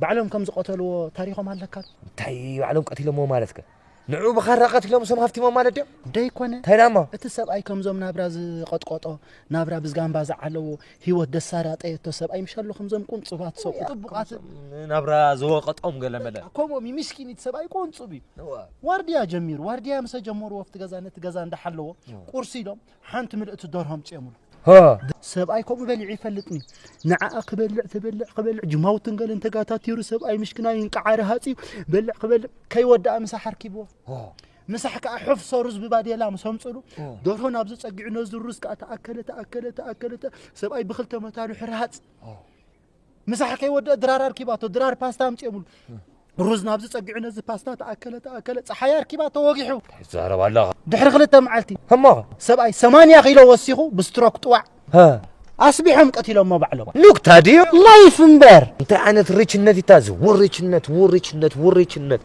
ባዕሎም ከም ዝቐተልዎ ታሪኾም ኣለካ። እንታይ ባዕሎም ቀቲሎሞ ማለት ከ? ንዑ ብኻራ ቀቲሎም፣ ሰም ሃፍቲሞም ማለት ድዮም? ደይኮነ። እንታይ ዳሞ? እቲ ሰብኣይ ከምዞም ናብራ ዝቐጥቀጦ፣ ናብራ ብዝጋምባ ዝዓለዎ፣ ህይወት ደሳራጠየቶ ሰብኣይ ምሽ ኣሎ ከምዞም ቁንጹባት ሰብ፣ ጥቡቓት። ናብራ ዝወቐጦም ገለ መለ። ከምኦም እዩ፣ ምስኪን እቲ ሰብኣይ ቁንጹብ እዩ። እዋ። ዋርድያ ጀሚሩ፣ ዋርድያ ምሰ ጀመሩ ወፍቲ ገዛ ነቲ ገዛ እንዳሓለዎ፣ እዋ። ቁርሲ ኢሎም ሓንቲ ምልእቲ ደርሆ ኣምጺኦምሉ። ሆ። ሰብኣይ ከምኡ በሊዑ ይፈልጥኒ። ንዓኣ ክበልዕ፣ ትበልዕ፣ ክበልዕ፣ ጅማውትን ገለን ተጋታቲሩ ሰብኣይ ምሽክና ይንቃዓሪ ሃጺ፣ በልዕ፣ ክበልዕ፣ ከይወድኣ ምሳሕ ኣርኪብዎ። ሆ። ምሳሕ ከኣ ሑፍ ሰሩዝ ብባዴላ ምስ ኣምጽሉ፣ ኦ። ደርሆ ናብዚ ጸጊዑ ነዚ ሩዝ ከኣ ተኣከለ፣ ተኣከለ፣ ተኣከለ፣ ተ-፣ ሰብኣይ ብኽልተ መታኑ ሕራጽ። ኦ። ምሳሕ ከይወደአ ድራር ኣርኪባቶ፣ ድራር ፓስታ ኣምጺኦምሉ። ሩዝ ናብዚ ጸጊዑ ነዚ ፓስታ ተኣከለ፣ ተኣከለ፣ ጸሓይ ኣርኪባቶ ወጊሑ። ትዛረብ ኣለኻ። ድሕሪ ክልተ መዓልቲ። እሞ? ሰብኣይ ሰማንያ ኪሎ ወሲኹ ብስትሮክ ጥዋዕ። ሀ። ኣስቢሖም ቀቲሎሞ ባዕሎም። ኑክታ ድዩ? ላይፍ እምበር። እንታይ ዓይነት ሪችነት ይታ እዚ? ውርችነት፣ ውርችነት፣ ውርችነት።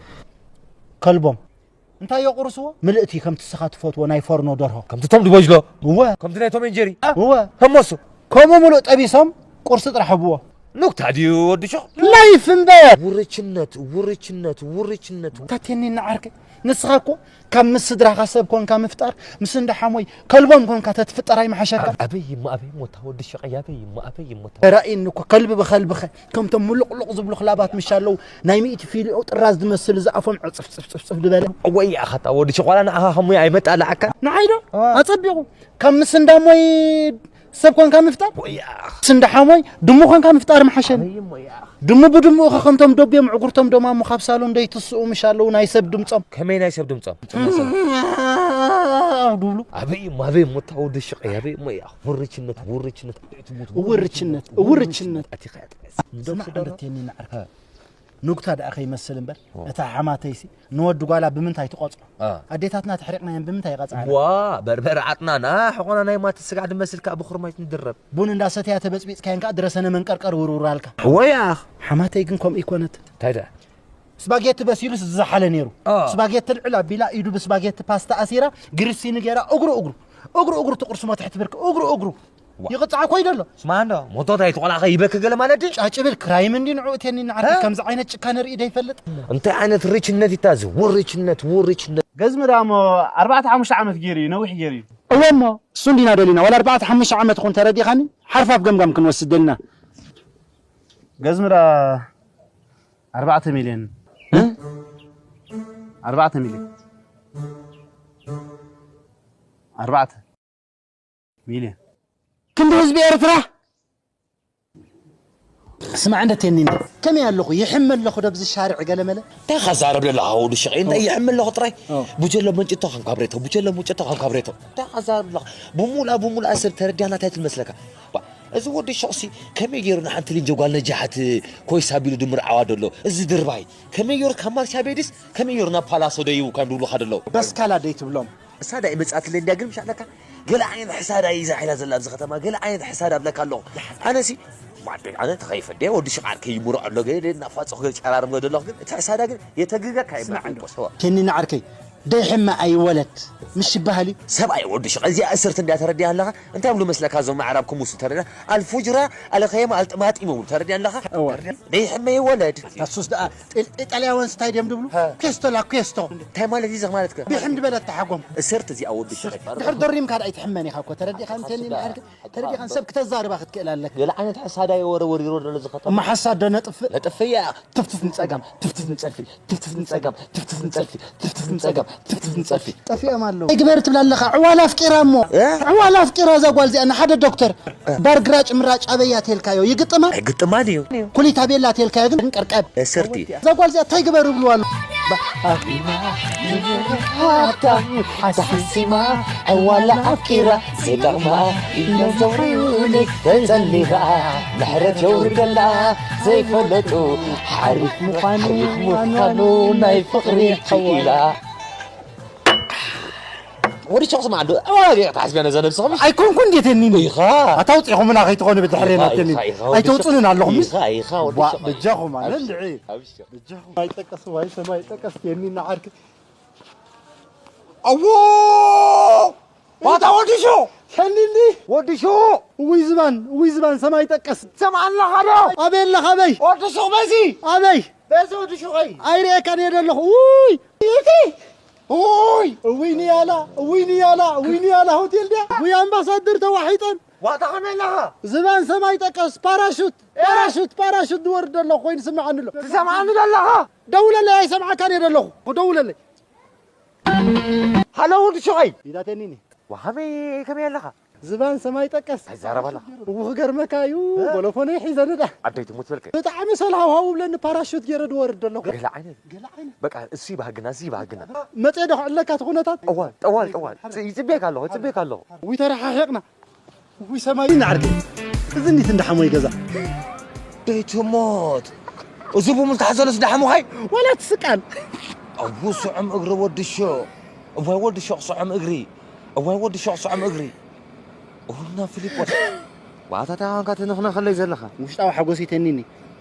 ከልቦም። እንታይ የቑርስዎ? ምልእቲ ከምቲ ስኻ ትፈትዎ ናይ ፎርኖ ደርሆ። ከምቲ ቶም ድቦጅሎ። እወ። ከምቲ ናይ ቶም ኤንጀሪ። እወ። ከሞሱ። ከምኡ ምሉእ ጠቢሶም ቁርሲ ጥራሕ ህብዎ። ኑክታ ድዩ ወዲ ሾቕ? ላይፍ እምበር። ውርችነት፣ ውርችነት፣ ውርችነት። ታቴኒ ንዓርከይ። ንስኻ እኮ ካብ ምስ ስድራኻ ሰብ ኮንካ ምፍጣር፣ ምስ እንዳ ሓሞይ ከልቦም ኮንካ ተትፍጠር ኣይምሓሸካ? ኣበይ እሞ፣ ኣበይ እሞ፣ እታ ወዲ ሸቐይ፣ ኣበይ እሞ፣ ኣበይ እሞ፣ እታ ተራእይኒ እኮ ከልቢ ብኸልብኸ፣ ከምቶም ምሉቕሉቕ ዝብሉ ክላባት ምሽ ኣለዉ፣ ናይ ሚእቲ ፊልኦ ጥራዝ ዝመስል ዝኣፎም ዕጽፍ ጽፍ ጽፍ ጽፍ ዝበለ። ወይ ኣኻ፣ እታ ወዲ ሸቕ ዋላ ንኣኻ ከሙይ ኣይመጣልዓካ? ንዓይ ዶ? ኣዋ። ኣጸቢቑ። ካብ ምስ እንዳ ሞይ ሰብ ኮንካ ምፍጣር? ወይ ኣኻ። ምስ እንዳ ሓሞይ ድሙ ኮንካ ምፍጣር ምሓሸኒ። ኣበይ እሞ፣ ያ። ድሙ ብድምኡ ከ ከምቶም ደብዮም ዕጉርቶም ደማሙ ካብ ሳሎን ደይትስኡ ምሽ ኣለዉ ናይ ሰብ ድምጾም። ከመይ ናይ ሰብ ድምጾም? ድብሉ። ኣበይ እሞ፣ ኣበይ እሞ፣ እታ ወዲ ሸቐይ፣ ኣበይ እሞ፣ ያ። ውርችነት፣ ውርችነት። ውርችነት፣ ውርችነት። ኣቲኻ እያ ጥራይ። ስማዕ፣ እንደው ክደራ። እንደቴኒ ንዓርካ። ሀ። ኑግታ ደኣ ከይመስል እምበር፣ ኦ። እታ ሓማተይሲ ንወዲ ጓላ ብምንታይ ትቆጽሮ? አ። ኣዴታትና ተሕሪቕናየን ብምንታይ ይቐጽዓና? ዋ፣ በርበረ ዓጥናና፣ ሕቖና ናይ ማት ስጋዕ ድመስል ከኣ ብኹርማይት ንድረብ። ቡን እንዳሰተያ ተበጽቢጽካየን ከኣ ድረሰነ መንቀርቀር ውርውር ኣልካ። ወይ ኣኽ። ሓማተይ ግን ከምኡ ይኮነት። እንታይ ደኣ? ስፓጌቲ በሲሉስ ዝዘሓለ ነይሩ። አ። ስፓጌቲ ልዕል ኣቢላ፣ ኢዱ ብስፓጌቲ ፓስታ ኣሲራ፣ ግሪሲኒ ገይራ፣ እግሩ እግሩ። እግሩ እግሩ ትቁርስሞ ትሕቲ ብርክ፣ እግሩ እግሩ። ዋ። ይቕጻዕ እኮ እዩ ደሎ። ስማ እንዶ፣ ሞቶት ኣይትቖላኸ ይበክ ገለ ማለት ድዩ? ጫጭብል ክራይም እንዲ ንዑ እቴኒ ንዓርኪ ሀ? ከምዚ ዓይነት ጭካነ ርኢ ደይፈልጥ። እንታይ ዓይነት ርችነት ይታ እዚ? ውርችነት፣ ውርችነት። ገዝሚ ደኣ እሞ ኣርባዕተ ሓሙሽተ ዓመት ገይሩ እዩ፣ ነዊሕ ገይሩ እዩ። እወ እሞ፣ እሱ እንዲና ደሊና፣ ዋላ ኣርባዕተ ሓሙሽተ ዓመት ይኹን ተረዲኻኒ፣ ሓርፋፍ ገምጋም ክንወስድ ደሊና። ገዝሚ ደኣ ኣርባዕተ ሚልዮን። እ? ኣርባዕተ ሚልዮን። ኣርባዕተ። ሚልዮን። ክንዲ ህዝቢ ኤርትራ። ስማዕ እንደ ቴኒን፣ ከመይ ኣለኹ? ይሕመ ኣለኹ ዶ ኣብዚ ሻርዕ ገለመለ? እንታይ ኸዛረብ ዘለኻ ወዲ ሽቐይ? እንታይ ይሕመ ኣለኹ ጥራይ? ኦ። ቡጀሎ መንጭቶ ከም ካብሬቶ፣ ቡጀሎ መንጭቶ ከም ካብሬቶ። እንታይ ኸዛረብ ኣለኻ? ብሙላ፣ ብሙላ ሰብ ተረዲያና እንታይ ትመስለካ? ባ፣ እዚ ወዲ ሸቕሲ ከመይ ገይሩ ንሓንቲ ሊንጀ ጓል ነጃሓት ኮይሳ ቢሉ ድምርዓዋ ደሎ? እዚ ድርባይ ከመይ ገይሩ ካብ ማርሻ ቤድስ ከመይ ገይሩ ናብ ፓላሶ ደይቡ ከም ድብሉኻ ደሎ? በስካላ ደይ ትብሎም። ሕሳዳ ይመጻትለይ እንድያ፣ ግን ምሽ ኣለካ፣ ገለ ዓይነት ሕሳዳ እዩ ዛሒላ ዘላ ኣብዚ ከተማ፣ ገለ ዓይነት ሕሳዳ እብለካ ኣለኹ። ኣነሲ፣ ዋደይ፣ ኣነ ተኸይፈ እንድየ፣ ወዲ ሽቓር ከይምሮ ኣሎ፣ ገለ እናፋጸኹ ገለ ጨራርም ገለ ኣለኹ፣ ግን እቲ ሕሳዳ ግን የተግገካ እዩ ስማዕ እንዶ። ኬኒ ንዓርከይ፣ ደይሕመ ኣይወለድ፣ ምሽ ይበሃል እዩ። ሰብኣይ ወዲ ሽቕ፣ እዚኣ እስርት እንድያ ተረዲያ ኣለኻ፣ እንታይ ብሉ መስለካ እዞም ኣዕራብ ክሙሱ ተረዲያ፣ ኣልፉጅራ፣ ኣልኸየማ፣ ኣልጥማጢም ይብሉ ተረዲያ ኣለኻ? እወ። ደይሕመ ይወለድ። ኣሱስ ደኣ ጢ-፣ ኢጣልያውያን ስታይ ድዮም ድብሉ? ሃ። ኬስቶ ላ ኬስቶ። እንታይ ማለት እዩ እዚ ማለት ከ? ብሕም ዝበለት ተሓጎም። እሰርት እዚኣ ወዲ ሽቕ። ድሕር ደሪምካ ደኣ ኣይትሕመን ኢኻ እኮ። ተረዲእካ እንተኒ ምሓርክ፣ ተረዲእካ ሰብ ክተዛርባ ክትክእል ኣለካ። ገለ ዓይነት ሕሳዳ እዩ ወረ ወሪሮ ዘሎ እዚ ከተማ። እማ ሓሳድ ዶ ነጥፍእ? ነጥፍእ እያ። ትፍትፍ ንጸጋም፣ ትፍትፍ ንጸልፊ፣ ትፍትፍ ንጸጋም፣ ትፍትፍ ንጸልፊ፣ ትፍትፍ ንጸጋም፣ ትፍትፍ ንጸልፊ። ጠፊኦም ኣለዉ። ግበር ትብላ ኣለኻ። ዕዋላ ኣፍቂራ እሞ። እ? ዕዋላ ኣፍቂራ እዛ ጓል እዚኣ ንሓደ ዶክተር። ባር ግራጭ ምራጭ ኣበያ ተልካዮ ይግጥማ? ኣይግጥማን እዩ። ኩሊት ኣቤላ ተልካዮ ግን ቀርቀብ። እሰርት እዩ። እዛ ጓል እዚኣ እንታይ ግበር ይብልዋ ኣለዉ? ሓሲማ ዕዋላ ኣፍቂራ ዘይጠቕማ እዮም ዘውርዩኒ ተጸሊኻ ምሕረት የውርደላ ዘይፈለጡ ሓሪፍ ምዃኑ ሓሪፍ ምዃኑ ናይ ፍቕሪ ክኢላ። ወዲ ሸቕ ስማዕ፣ እንዶ ኣዋላ ጌጋ ተሓስብያ ነዛ ነብስኻ፣ ምሽ? ኣይኮንኩ እንዴት እኒኒ? ኢኻ። ኣታ ኣውጺኹምና ከይትኾኑ ብድሕሬና ኢኻ፣ ተኒ። ኢኻ፣ ኢኻ፣ ወዲ ሸቕ። ኣይተውጽንን ኣለኹም፣ ምሽ? ኢኻ፣ ኢኻ፣ ወዲ ዋ፣ ሸቕ። በጃኹም፣ ኣነ ኣብሽር፣ እንድዒ። ኣብሽር። በጃኹም፣ ኣይጠቀስ፣ ዋይ ሰማይ፣ ኣይጠቀስ፣ የኒ ንዓርክ። ኣዎ! ዋታ ወዲ ሹቕ! ሰኒኒ! ወዲ ሹቕ! እውይ ዝባን፣ እውይ ዝባን ሰማይ ጠቀስ! ትሰምዓኒ ኣለኻ ዶ? ኣበይ ኣለኻ ኣበይ? ወዲ ሹቕ በዚ! ኣበይ? በዚ ወዲ ሹቐይ! ኣይርእየካን እየ ዘለኹ። ውይ! እቲ! ውይ! እውይ ንያላ፣ እውይ ንያላ፣ እውይ ንያላ ሆቴል ድያ? ውይ ኣምባሳደር ተዋሒጠን! ዋታ ከመይ ኣለኻ? ዝባን ሰማይ ጠቀስ ፓራሹት፣ እ? ፓራሹት፣ ፓራሹት ዝወርድ ዘለኹ ኮይኑ ስምዓኒ ኣሎ። ትሰምዓኒ ዶ ኣለኻ? ደውለለይ ኣይሰምዓካን እየ ዘለኹ። ደውለለይ። ሃሎ ወዲ ሹቐይ! ኢዳተኒኒ። ዋሃበይ ከመይ ኣለኻ? ዝባን ሰማይ ጠቀስ። ኣይዛረብ ኣለኻ። እው ክገርመካ እዩ። እ? ቦሎፎነይ ሒዘ ንዳ። ኣደይ ትሙት በልከ። ብጣዕሚ ሰላም ሃው ብለኒ ፓራሹት ገይረ ድወርድ ኣለኹ። ገለ ዓይነት። ገለ ዓይነት። በቃ እሱ ይባህግና፣ እሱ ይባህግና። መጽየ ዶ ክዕለካ እቲ ኩነታት? ጠዋል፣ ጠዋል፣ ጠዋል። ይጽብየካ ኣለኹ፣ ይጽብየካ ኣለኹ። ውይ ተረሓሒቕና። ውይ ሰማይ ንዓርከይ። እዚ እንዲት እንዳሓሞይ ገዛ። ደይ ትሞት። እዚ ብሙልታሕ ዘሎስ ዳሕሙኻይ? ወላ ትስቃል። ኣቡ ስዑም እግሪ ወዲ ሹቕ። እዋይ ወዲ ሹቕ ስዑም እግሪ። እዋይ ወዲ ሹቕ ስዑም እግሪ። ኡና ፊሊጶስ። ዋታታ ኳንካ ትንኽነኸለይ ዘለኻ። ውሽጣዊ ሓጎስ ይተኒኒ።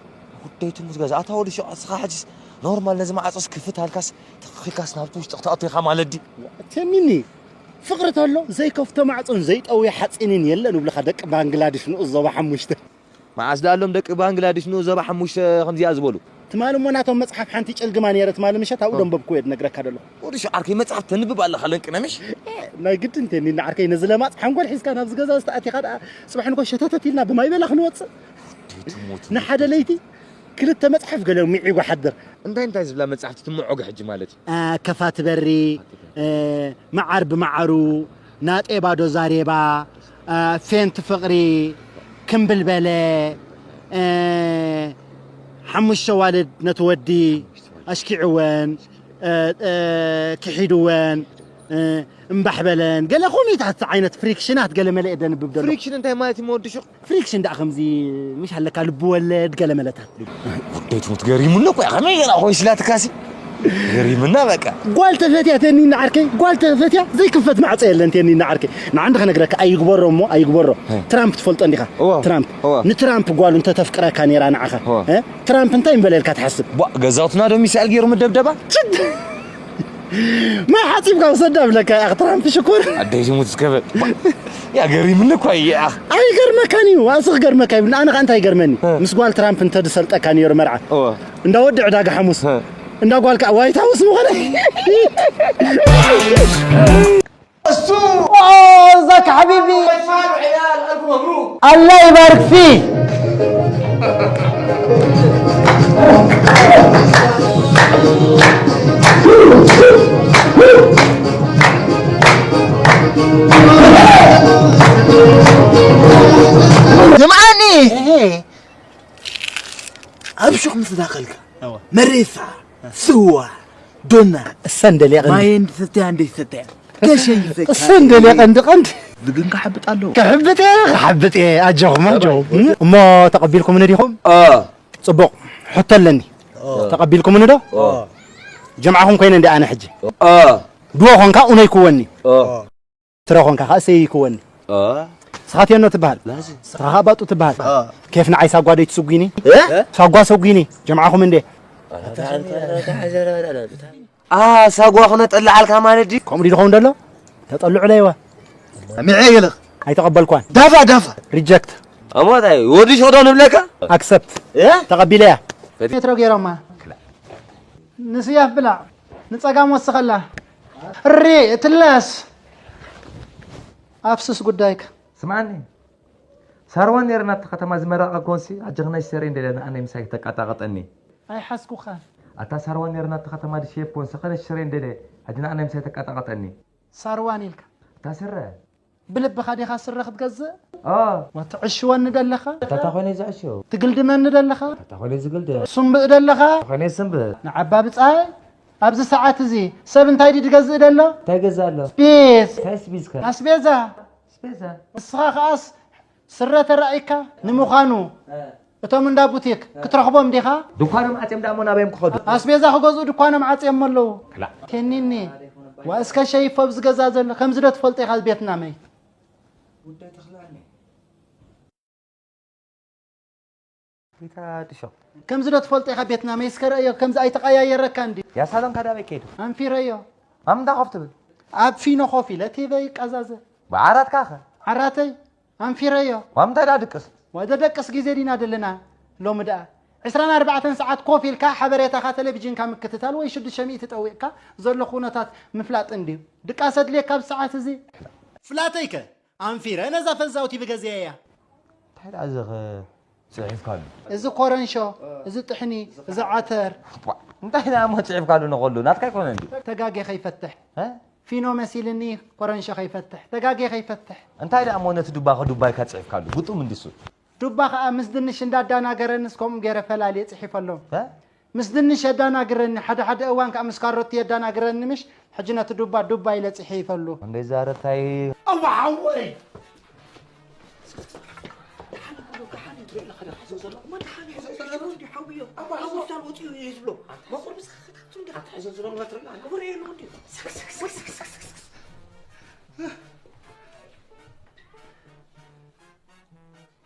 ጉዳይ ትሙት ገዛ። ኣታ ወዲ ሹቕ እስኻ ሕጅስ ኖርማል ነዚ ማዕጾስ ክፍት ኣልካስ ተኺልካስ ናብቲ ውሽጢ ክትኣቱ ኢኻ ማለት ድዩ? ተኒኒ። ፍቕሪ ተሎ ዘይከፍቶ ማዕጾን ዘይጠውዮ ሓጺንን የለን ይብሉኻ ደቂ ባንግላድሽ ንኡስ ዞባ ሓሙሽተ። መዓስ ደኣ ኣሎም ደቂ ባንግላድሽ ንኡስ ዞባ ሓሙሽተ ከምዚኣ ዝበሉ? ትማሊ እሞ ናቶም መጽሓፍ ሓንቲ ጨልግማ ነይረ ትማሊ ምሸት ኣብኡ እ። ደንበብኩ እየ ዝነግረካ ዘለኹ። ወዲ ሹቕ ዓርከይ መጽሓፍ ተንብብ ኣለኻ ለንቅነ ምሽ? ናይ ግድን ተኒኒ ዓርከይ ነዚ ለማጽ ሓንጎል ሒዝካ ናብዚ ገዛ ዝተኣቲኻ ደኣ ጽባሕ ንጎ ሸተተት ኢልና ብማይ በላ ክንወጽእ። ትሙት ንሓደ ለይቲ ክልተ መጽሓፍ ገለ ሚዒጉ ሓድር። እንታይ እንታይ ዝብላ መጻሕፍቲ ትምዖገ ሕጂ ማለት እዩ? አ፣ ከፋ ትበሪ፣ እ፣ መዓር ብመዓሩ፣ ናጤባ ዶ ዛሬባ፣ አ፣ ፌንት ፍቕሪ፣ ክምብል በለ፣ እ፣ ሓሙሽተ ዋልድ ነቲ ወዲ ኣሽኪዕወን፣ እ፣ እ፣ ክሒድወን፣ እ፣ እምባሕ በለን። ገለ ኮሚታት ዓይነት ፍሪክሽናት ገለ መለ እየ ደንብብ ደሎ። ፍሪክሽን እንታይ ማለት እዩ ወዲ ሹቕ? ፍሪክሽን ደኣ ከምዚ ምሽ ኣለካ ልቢ ወለድ ገለ መለታት። ጉዳይ ትሙት ገሪሙኒ እኮ፣ ከመይ ገና ኮይስ ላትካሲ? ገሪምና በቃ። ጓል ተፈትያ ተኒና ዓርከይ፣ ጓል ተፈትያ ዘይክፈት ማዕጾ የለን ተኒና ዓርከይ። ንዓንዲ ከነግረካ ኣይግበሮ እሞ ኣይግበሮ። እ። ትራምፕ ትፈልጦ እንዲኻ? እወ። ትራምፕ። እወ። ንትራምፕ ጓሉ እንተተፍቅረካ ነይራ ንዓኻ። እወ። እ? ትራምፕ እንታይ እምበለ ኢልካ ትሓስብ? ቧ፣ ገዛውትና ዶ ሚሳኤል ገይሩ ምደብደባ? ችድ! ማይ ሓጺብካ ውሰዳ ብለካ እያ ትራምፕ ሽኩር። ኣደይ ዝሙት ዝከበል። ባ፣ ያ ገሪምኒ እኮ እያ። ኣይገርመካን እዩ፣ ዋእሲ ክገርመካ ይብል። ኣነ ከኣ እንታይ ይገርመኒ? እ። ምስ ጓል ትራምፕ እንተ ዝሰልጠካ ነይሩ መርዓ። እወ። እንዳ ወዲ ዕዳጋ ሓሙስ። እ። እንዳ ጓል ከኣ ዋይት ሃውስ ምኾነ። እሱ ኦ፣ ዛክ ሓቢቢ። መሻሉ ዕያል ኣልፍ መብሩክ። ኣላህ ይባርክ ፊክ። ስምዓኒ። እሄ። ኣብ ሹቕ ምስ ዳኸልካ፣ እወ። መሬሳ፣ ስዋ፣ ዶና፣ እሰ እንደልየ ቀንዲ። ማየ እንድሰተያ እንድሰተያ። ከሸይፈካ። እሰ እንደልየ ቀንዲ ቀንዲ። ብግን ክሓብጥ ኣለዎ። ክሕብጥ እየ፣ ክሓብጥ እየ። ኣጆኹም፣ ኣጆኹም። እሞ ተቐቢልኩምኒ ዲኹም? አ። ጽቡቕ። ሕቶ ኣለኒ። አ። ተቐቢልኩምኒ ዶ? አ። ጀምዓኹም ኮይነ እንዲ ኣነ ሕጂ። አ። ድዎ ኾንካ ኡነይ ክወኒ። አ። ትረ ኾንካ ከኣ እሰይ ክወኒ። አ። ንስኻ ቴኖ ትበሃል። ላዚ። ንስኻ ከኣ ባጡ ትበሃል። አ። ኬፍ ንዓይ ሳጓ ደይ ትስጒኒ? እ? ሳጓ ሰጒኒ። ጀምዓኹም እንዴ? አ፣ ሳጓ ክነጠልዓልካ ማለት ድዩ? ከምኡ ድዩ ዝኸውን ደሎ? ተጠልዑ ለይዋ። ሚዐ ገለኽ። ኣይተቐበልኳን። ዳፋ፣ ዳፋ። ሪጀክት። ኣሞታይ፣ ወዲ ሸዶ ንብለካ? ኣክሰፕት። እ? ተቐቢለያ። ሜትሮ ገይሮማ። ንስያፍ ብላዕ። ንጸጋም ወስኸላ። ሪ፣ ትላስ። ኣፍስስ ጉዳይካ። ስምዓኒ። ሳርዋን ነይረ ናብቲ ከተማ ዝመረቐ ኮንሲ፣ ኣጀኽናይ ሰሬ እንደለ ንኣነይ ምሳይ ተቃጣቐጠኒ። ኣይሓዝኩኻን። ኣታ ሳርዋን ነይረ ናብቲ ከተማ ድሼፖን ሰኸነ ሽሬ እንደለ፣ ሕጂ ንኣነይ ምሳይ ተቃጣቐጠኒ። ሳርዋን ኢልካ። እታ ስረ። ብልብኻ ዲኻ ስረ ክትገዝእ? ኦ። ወትዕሽወኒ ደለኻ? እታ ኮይነ ዝዕሽው። ትግልድመኒ ደለኻ? እታ ኮይነ ዝግልደ። ሱምብእ ደለኻ? እታ ኮይነ ስምብእ። ንዓባ ብጻይ፣ ኣብዚ ሰዓት እዚ ሰብ እንታይ ድዩ ዝገዝእ ደሎ? እንታይ ገዝእ ኣሎ? ስፒስ። እንታይ ስፒስ ከ? ኣስቤዛ። ኣስቤዛ። ንስኻ ከኣስ ስረ ተራእይካ ንምዃኑ እ። እቶም እንዳ ቡቲክ እ። ክትረኽቦም ዲኻ? ድኳኖም ዓጽዮም ደኣ እሞ ናበዮም ክኸዱ? ኣስቤዛ ክገዝኡ ድኳኖም ዓጽዮም ኣለዉ። ክላእ። ቴኒኒ፣ ዋ እስከ ሸይፎ ኣብዚ ገዛ ዘሎ፣ ከምዚ ዶ ትፈልጦ ኢኻ ቤትና መይ? ጉዳይ ተኽላኒ። ጌታ ድሾ። ከምዚ ዶ ትፈልጦ ኢኻ ቤትና መይ እስከ ረእዮ፣ ከምዚ ኣይተቐያየረካ እንዲ። ያ ሳሎን ካዳ በይ ከይዱ? ኣንፊረዮ። ኣም እንዳ ኮፍ ትብል? ኣብ ፊኖ ኮፍ ኢለ ቲቨ ይቀዛዘ። ብዓራትካ ኸ? ዓራተይ ኣንፊረዮ። ዋምንታይ ደኣ ድቅስ? ወደ ደቅስ ግዜ ዲና ዘለና ሎሚ ደኣ ዕስራን ኣርባዕተን ሰዓት ኮፍ ኢልካ ሓበሬታኻ ቴሌቪዥንካ ምክትታል ወይ ሽዱሽተ ሚእቲ ጠዊቕካ ዘሎ ኩነታት ምፍላጥ እንድዩ። ድቃስ ኣድልየካ ኣብዚ ሰዓት እዚ? ፍላተይከ ኣንፊረ ነዛ ፈዛውቲ ብገዜየያ። እንታይ ደኣ እዚ ኸ ጽሒፍካሉ? እዚ ኮረንሾ፣ እዚ ጥሕኒ፣ እዚ ዓተር። ቧ፣ እንታይ ደኣ እሞ ጽሒፍካሉ ንኸሉ ናትካ ኣይኮነን ድዩ? ተጋጌ ከይፈትሕ። እ? ፊኖ መሲልኒ ኮረንሾ ከይፈትሕ፣ ተጋጌ ከይፈትሕ። እንታይ ደኣ እሞ ነቲ ዱባኸ ዱባይካ ጽሒፍካሉ? ግጡም እንድሱ። ዱባ ኸኣ ምስ ድንሽ እንዳዳናገረንስ ከምኡ ገይረ ፈላልየ ጽሒፈሎም። እ? ምስ ድንሽ የዳናግረኒ፣ ሓደ ሓደ እዋን ከኣ ምስ ካሮቲ የዳናግረኒ ምሽ፣ ሕጂ ነቲ ዱባ ዱባ ኢለ ጽሒፈሉ። እንዴ ዛረታይ ኣዋ ሓወይ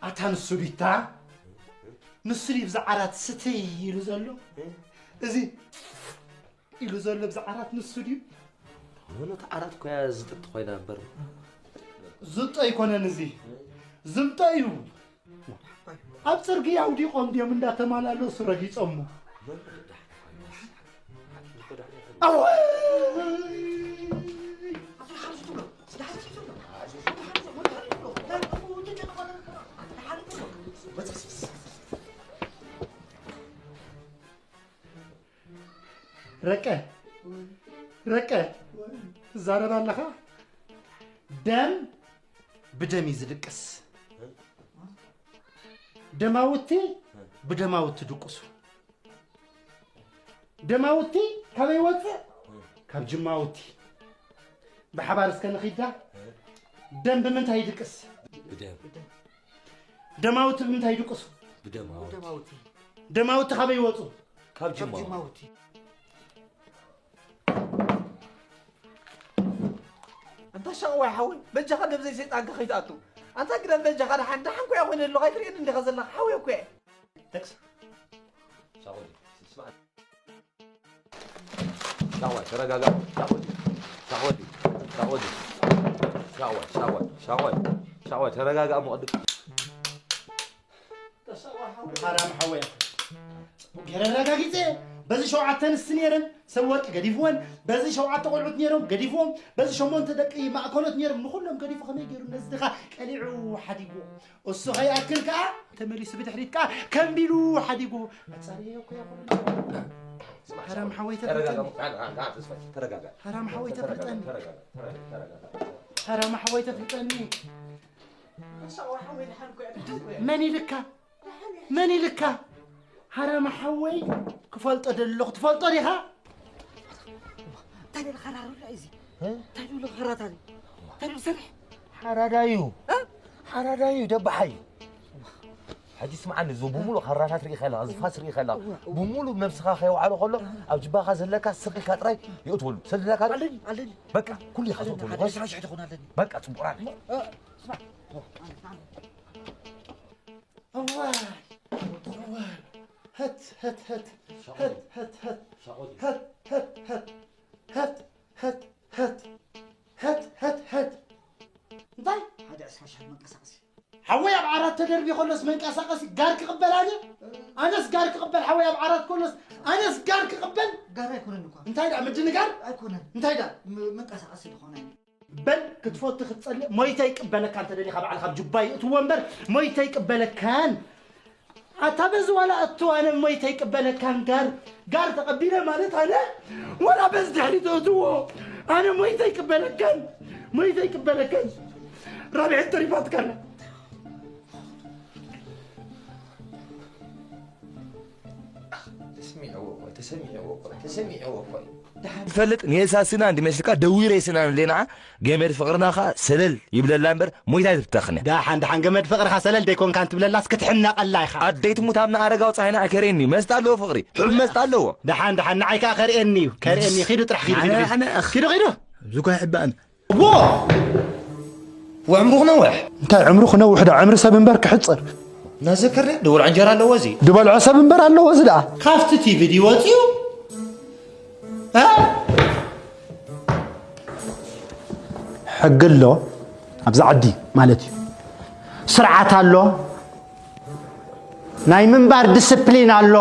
ኣታ ንሱ ዲታ ንሱ ድዩ ብዛ ዓራት ስትይ ኢሉ ዘሎ እዚ ኢሉ ዘሎ ብዛ ዓራት ንሱ ድዩ? ምኑ እቲ ዓራት ኮያ ዝጥጥ ኮይና እምበር ዝጦ ኣይኮነን እዚ ዝምጦ እዩ። ኣብ ጽርግያ ኣውዲቖም ድዮም እንዳተማላለሱ ረጊጾሞ። ኣወይ! ረቀ ረቀ ትዛረብ ኣለኻ። ደም ብደም እዩ ዝድቅስ። ደማውቲ ብደማውቲ ድቁሱ። ደማውቲ ካበይ ይወፅእ? ካብ ጅማውቲ። ብሓባር እስከ ንኺዳ። ደም ብምንታይ ይድቅስ? ብደም ደማውቲ ብምንታይ ይድቅሱ? ብደማውቲ ደማውቲ ካበይ ይወፁ? ካብ ጅማውቲ ኣንታ ሻቕዋይ ሓወይ በጃኻ ደብዘይ ሰይጣንካ ከይትኣቱ ኣንታ ግደም በጃኻ ደሓን ደሓን ኮያ ኮይነ ኣለኹ ኣይትርእየኒ እንዲኻ ዘለኻ ሓወይ እኮ እየ ተክስ ሻወዲ ስማ ሻወዲ ተረጋጋ ሻወዲ ሻወዲ ሻወዲ ሻወዲ ሻወዲ ሻወዲ ተረጋጋ እሞ ቅድም ሓራም ሓወይ ገረረጋጊፀ በዚ ሸውዓተ ኣንስቲ ነይረን ሰብ ወርቂ ገዲፍወን በዚ ሸውዓተ ቆልዑት ነይሮም ገዲፍዎም በዚ ሸሞንተ ደቂ ማእከሎት ነይሮም ንኩሎም ገዲፉ ከመይ ገይሩ ነዚ ድኻ ቀሊዑ ሓዲግዎ እሱ ከይኣክል ከዓ ተመሊሱ ብድሕሪት ከዓ ከምቢሉ ሓዲግዎ ኣፃርየ እኮ ያኮነ ሓራም ሓወይ ተፈጠኒ ሓራም ሓወይ ተፈጠኒ ሓራም ሓወይ ተፈጠኒ መን ኢልካ መን ኢልካ ሓራም ሓወይ ክፈልጦ ደለኹ ትፈልጦ ዲኻ እንታይ ደለ ኸራሩ እዚ እንታይ ደለ ኸራታሪ እንታይ ደለ ሰርሕ ሓራዳዩ ሓራዳዩ ደባሓዩ ሕጂ ስምዓኒ እዚ ብሙሉ ካራታት ርኢ ከላ እዚ ፋስ ርኢ ከላ ብሙሉ ነብስኻ ከይወዓሎ ከሎ ኣብ ጅባኻ ዘለካ ስቕ ኢልካ ጥራይ ይእትወሉ ሰድዳካ ኣለኒ ኣለኒ በቃ ኩሉ ኢኻ ትእትወሉ ኣለኒ በቃ ጽቡቕ ራእይ እዋይ እዋይ ህት ህት ህት ህት ህት ህት ሻቆዲ ህት ህት ህት ህት ህት ህት ህት ህት ህት እንታይ ሓደ ዕስራ ሺሕ መንቀሳቀሲ ሓወይ ኣብ ዓራት ተደርቢ ከሎስ መንቀሳቀሲ ጋር ክቕበል ኣነ ኣነስ ጋር ክቕበል ሓወይ ኣብ ዓራት ከሎስ ኣነስ ጋር ክቕበል ጋር ኣይኮነን እኳ እንታይ ደኣ ምድንጋር ኣይኮነን እንታይ ደኣ መንቀሳቀሲ ዝኾነ በል ክትፈቱ ክትጸልእ ሞይተ ይቅበለካ እንተ ደሊኻ ባዕልኻ ብ ጁባ ይእትዎ እምበር ሞይተ ይቅበለካን ኣታ በዚ ዋላ እቱ ኣነ ሞይተ ይቅበለካን ጋር ጋር ተቀቢለ ማለት ኣነ ወላ በዚ ድሕሪ ተእትዎ ኣነ ሞይተ ይቅበለካን ሞይተ ይቅበለካን ራብዒት ተሪፋትካና ተሰሚዕዎ እኮ ተሰሚዕዎ እኮ ተሰሚዕዎ እኮ ትፈልጥ ንየሳ ስና እንዲመስልካ ደዊረ ስና ንሌናዓ ገመድ ፍቕርና ኸዓ ሰለል ይብለላ እምበር ሞይታ ኣይትብተኽን እያ። ደሓን ደሓን ገመድ ፍቕርኻ ሰለል ደይኮንካን ትብለላስ ክትሕነቐላ ኢኻ። ኣደይ ትሙት ኣብ ንኣረጋዊ ጸሃይና ኣይከርእየኒ መስጣ ኣለዎ ፍቕሪ ሕብ መስጣ ኣለዎ። ደሓን ደሓን ንዓይ ከኣ ከርእየኒ እዩ ከርእየኒ እዩ ኺዱ ጥራሕ ኺዱ ኺዱ ኺዱ ኺዱ ኺዱ ኣብዚ እኳ ይሕባእን ዎ! ወዕምሩ ክነውሕ እንታይ ዕምሩ ክነውሕ ዶ ዕምሪ ሰብ እምበር ክሕፅር ናዘከር ድያ ድበልዖ እንጀራ ኣለዎ እዚ ድበልዖ ሰብ እምበር ኣለዎ እዚ ደኣ ካብቲ ቲቪ ድዩ ወፂኡ እ? ሕጊ ኣሎ ኣብዚ ዓዲ ማለት እዩ። ስርዓት ኣሎ፣ ናይ ምንባር ዲስፕሊን ኣሎ።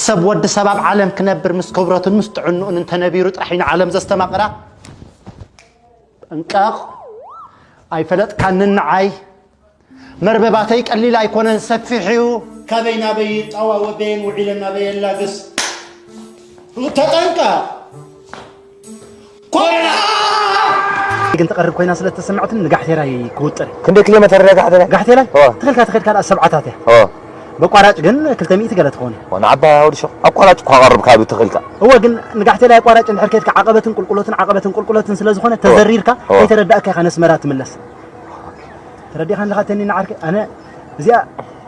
ሰብ፣ ወዲ ሰብ ኣብ ዓለም ክነብር ምስ ክብረቱን ምስ ጥዕንኡን እንተነቢሩ ጥራሕ እዩ ንዓለም ዘስተማቕራ። ጠንቀቕ፣ ኣይፈለጥካንን ንዓይ። መርበባተይ ቀሊል ኣይኮነን፣ ሰፊሕ እዩ። ካበይ ናበይ ይጠዋወ፣ በየን ውዒለ ናበይ የላግስ። ተጠንቀቕ። ኮረና! ግን ትቐርብ ኮይና ስለ እተሰማዕትኒ ንጋሕቴላይ ክውጥር። ክንደይ ኪሎ ሜተር እያ ጋሕቴላይ? ጋሕቴላይ? እወ። ትኽልካ ትኸድካ ደኣ ሰብዓታት እያ። እወ። በቋራጭ ግን ክልተ ሚእቲ ገለ ትኸውን። እወ፣ ንዓባ ወዲ ሸቕ ኣቋራጭ እኳ ቀርብ ካብ ትኽልካ። እወ፣ ግን ንጋሕቴላይ ኣቋራጭ እንድሕር ከድካ ዓቐበትን ቁልቁለትን ዓቐበትን ቁልቁለትን ስለ ዝኾነ እወ። ተዘሪርካ እወ። ከይተረዳእካ ኢኻ ነስመራ ትምለስ። ተረዲኻኒ ኣለኻ ተኒ ንዓርከይ? ኣነ እዚኣ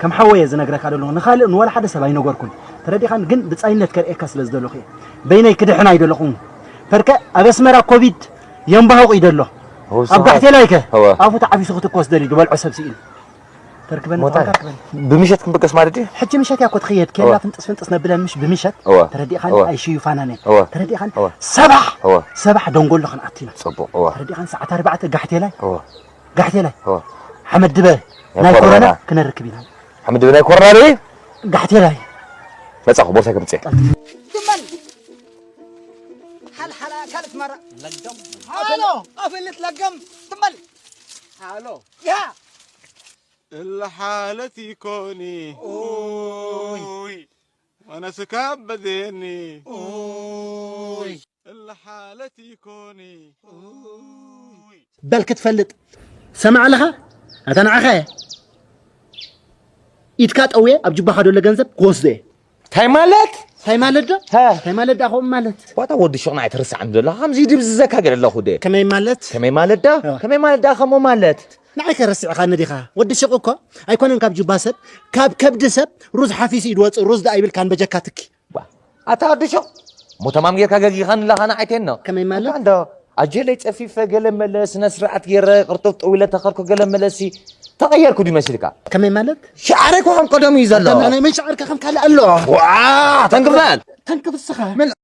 ከም ሓወየ ዝነግረካ ዘለኹ፣ ንኻልእ ንወላ ሓደ ሰብ ኣይነገርኩን። ተረዲኻኒ? ግን ብጻይነት ከርእየካ ስለ ዝደለኹ እየ። በይነይ ክድሕን ኣይደለኹን። ፐርከ ኣብ ኣስመራ ኮቪድ የንባሁቕ እዩ ደሎ። ኣብ ጋሕቴላይከ? እወ። ኣፉ ተዓፊሱ ክትኮስ ደልዩ ዝበልዖ ሰብ ስኢኑ። ተርክበኒ ሞታ። ተኾንካ ርክበኒ። ብምሸት ክንበገስ ማለት ድዩ? ሕጂ ምሸት እያ እኮ ትኸየድ። ኬላ እወ። ፍንጥስ ፍንጥስ ነብለን ምሽ ብምሸት። እወ። ተረዲኻኒ? እወ። ኣይሽዩፋናን እየን። እወ። ተረዲኻኒ? እወ። ሰባሕ! እወ። ሰባሕ ደንጎሎ ክንኣቱ ኢና። ጽቡቕ፣ እወ። ተረዲኻኒ? ሰዓት ኣርባዕተ ጋሕቴላይ? እወ። ጋሕቴላይ? እወ። ሓመድ ድበ ናይ ናይ ኮረና ኮረና። ክነርክብ ኢና። ሓመድ ድበ ናይ ኮረና ድዩ? ጋሕቴላይ? መጻኹ፣ ቦርሳይ ከምጽእ። ትመል። ሓልሓላ ካልት መራ። ለገም። ሃሎ። ኣፍልት ለገም። ትመል። ሃሎ። ያ። እለ ሓለት ይኮኒ። ኡይ። ወነስካ በደኒ። ኡይ። እለ ሓለት ይኮኒ። ኡይ። በል ክትፈልጥ ሰማዕ ኣለኻ? ኣታ ንዓኻ እየ። ኢድካ ጠውየ ኣብ ጅባኻ ዘሎ ገንዘብ ክወስዶ እየ። እንታይ ማለት? እንታይ ማለት ዶ? ሃ። እንታይ ማለት ዶ ከምኡ ማለት? ዋታ ወዲ ሹቕ ንዓይ ትርስዓኒ ዘለኻ። ከምዚ ድብዝዘካ ገለ ኣለኹ ደ። ከመይ ማለት? ከመይ ማለት ዳ? እወ። ከመይ ማለት ዳ ከምኡ ማለት? ንዓይ ከ ረሲዕኻኒ ዲኻ? ወዲ ሹቕ እኮ ኣይኮነን ካብ ጁባ ሰብ፣ ካብ ከብዲ ሰብ ሩዝ ሓፊሱ እዩ ዝወጽእ። ሩዝ ደኣ ይብልካን በጀካ ትኪ። ዋ፣ ኣታ ወዲ ሹቕ፣ እሞ ተማም ጌርካ ገጊኻኒ ኣለኻ ንዓይ ቴኖ። ከመይ ማለት? ኣታ እንዶ ኣጀለይ ጸፊፈ ገለ መለ ስነ ስርዓት ገይረ ቅርጥፍ ጠዊለ ተኸርኩ ገለ መለሲ ተቐየርኩ ድዩ መሲልካ? ከመይ ማለት? ሽዓረይ እኮ ከም ቀደሙ እዩ ዘሎ። ኣታ ናይ መን ሽዓርካ ከም ካልእ ኣሎ? ዋ፣ ተንክፍ በል። ተንክፍ እስኻ።